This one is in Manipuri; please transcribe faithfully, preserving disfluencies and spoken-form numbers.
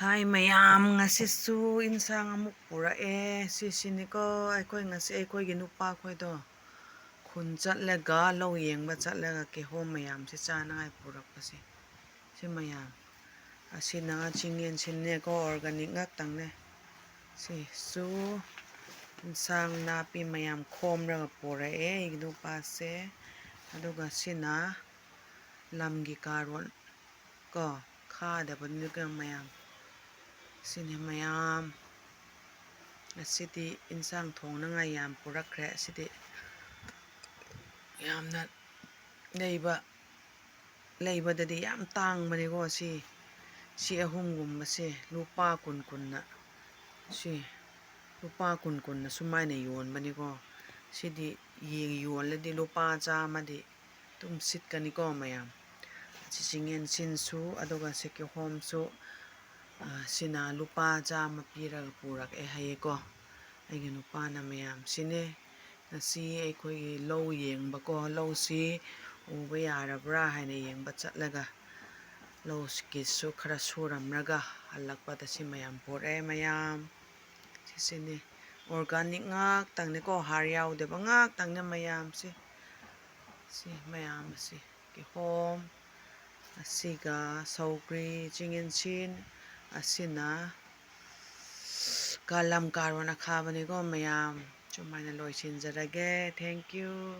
ꯍꯥꯏ ꯃꯌꯥꯝ, ꯉꯁꯤꯁꯨ ꯏꯟꯁꯥꯡ ꯑꯃꯨꯛ ꯄꯨꯔꯛꯑꯦ꯫ ꯁꯤꯁꯤꯅꯤꯀꯣ ꯑꯩꯈꯣꯏ ꯉꯁꯤ, ꯑꯩꯈꯣꯏꯒꯤ ꯅꯨꯄꯥꯈꯣꯏꯗꯣ ꯈꯨꯟ ꯆꯠꯂꯒ, ꯂꯧ ꯌꯦꯡꯕ ꯆꯠꯂꯒ ꯀꯤꯍꯣꯝ ꯃꯌꯥꯝꯁꯦ ꯆꯥꯅꯉꯥꯏ ꯄꯨꯔꯛꯄꯁꯦ꯫ ꯁꯤ ꯃꯌꯥꯝ ꯑꯁꯤꯅ ꯆꯤꯡꯌꯦꯟꯁꯤꯟꯅꯦꯀꯣ, organic ꯉꯥꯛꯇꯪꯅꯦ꯫ ꯁꯤꯁꯨ ꯏꯟꯁꯥꯡ ꯅꯥꯄꯤ ꯃꯌꯥꯝ ꯈꯣꯝꯔꯒ ꯄꯨꯔꯛꯑꯦ ꯑꯩꯒꯤ ꯅꯨꯄꯥꯁꯦ꯫ ꯑꯗꯨꯒ ꯁꯤꯅ ꯂꯝꯒꯤ ꯀꯥꯔꯣꯠ ꯀꯣ, ꯈꯥꯗꯕꯅꯤꯅ ꯃꯌꯥꯝ꯫ ꯁꯤꯅꯤ ꯃꯌꯥꯝ꯫ ꯑꯁꯤꯗꯤ ꯏꯟꯁꯥꯡ ꯊꯣꯡꯅꯉꯥꯏ ꯌꯥꯝ ꯄꯨꯔꯛꯈ꯭ꯔꯦ꯫ ꯑꯁꯤꯗꯤ ꯌꯥꯝꯅ ꯂꯩꯕ, ꯂꯩꯕꯗꯗꯤ ꯌꯥꯝ ꯇꯥꯡꯕꯅꯤꯀꯣ꯫ ꯁꯤ, ꯁꯤ ꯑꯍꯨꯝꯒꯨꯝꯕꯁꯦ ꯂꯨꯄꯥ ꯀꯨꯟ ꯀꯨꯟꯅ, ꯁꯤ ꯂꯨꯄꯥ ꯀꯨꯟ ꯀꯨꯟꯅ ꯁꯨꯃꯥꯏꯅ ꯌꯣꯟꯕꯅꯤꯀꯣ꯫ ꯁꯤꯗꯤ ꯌꯦꯡ ꯌꯣꯜꯂꯗꯤ ꯂꯨꯄꯥ ꯆꯥꯝꯃꯗꯤ ꯑꯗꯨꯝ ꯁꯤꯠꯀꯅꯤꯀꯣ ꯃꯌꯥꯝ꯫ ꯑꯁꯤ ꯆꯤꯡꯌꯦꯟꯁꯤꯟꯁꯨ ꯑꯗꯨꯒ ꯁꯤ ꯀꯤꯍꯣꯝꯁꯨ, ꯑ, ꯁꯤꯅ ꯂꯨꯄꯥ ꯆꯥꯝꯃ ꯄꯤꯔꯒ ꯄꯨꯔꯛꯑꯦ ꯍꯥꯏꯌꯦꯀꯣ ꯑꯩꯒꯤ ꯅꯨꯄꯥꯅ ꯃꯌꯥꯝ꯫ ꯁꯤꯅꯦ ꯉꯁꯤ ꯑꯩꯈꯣꯏꯒꯤ ꯂꯧ ꯌꯦꯡꯕꯀꯣ꯫ ꯂꯧꯁꯤ ꯎꯕ ꯌꯥꯔꯕ꯭ꯔꯥ ꯍꯥꯏꯅ ꯌꯦꯡꯕ ꯆꯠꯂꯒ, ꯂꯧꯒꯤꯁꯨ ꯈꯔ ꯁꯨꯔꯝꯂꯒ ꯍꯜꯂꯛꯄꯗ ꯁꯤ ꯃꯌꯥꯝ ꯄꯨꯔꯛꯑꯦ ꯃꯌꯥꯝ꯫ ꯁꯤꯁꯤꯅꯤ, organic ꯉꯥꯛꯇꯪꯅꯤꯀꯣ, ꯍꯥꯔ ꯌꯥꯎꯗꯕ ꯉꯥꯛꯇꯪꯅꯦ ꯃꯌꯥꯝꯁꯦ꯫ ꯁꯤ ꯃꯌꯥꯝ ꯑꯁꯤ ꯀꯤꯍꯣꯝ, ꯑꯁꯤꯒ ꯁꯧꯒ꯭ꯔꯤ, ꯆꯤꯡꯌꯦꯟꯁꯤꯟ, ꯑꯁꯤꯅ ꯀꯂꯝ ꯀꯥꯔꯣꯟ ꯑꯈꯥꯕꯅꯤꯀꯣ ꯃꯌꯥꯝ꯫ ꯁꯨꯃꯥꯏꯅ ꯂꯣꯏꯁꯤꯟꯖꯔꯒꯦ꯫ Thank you꯫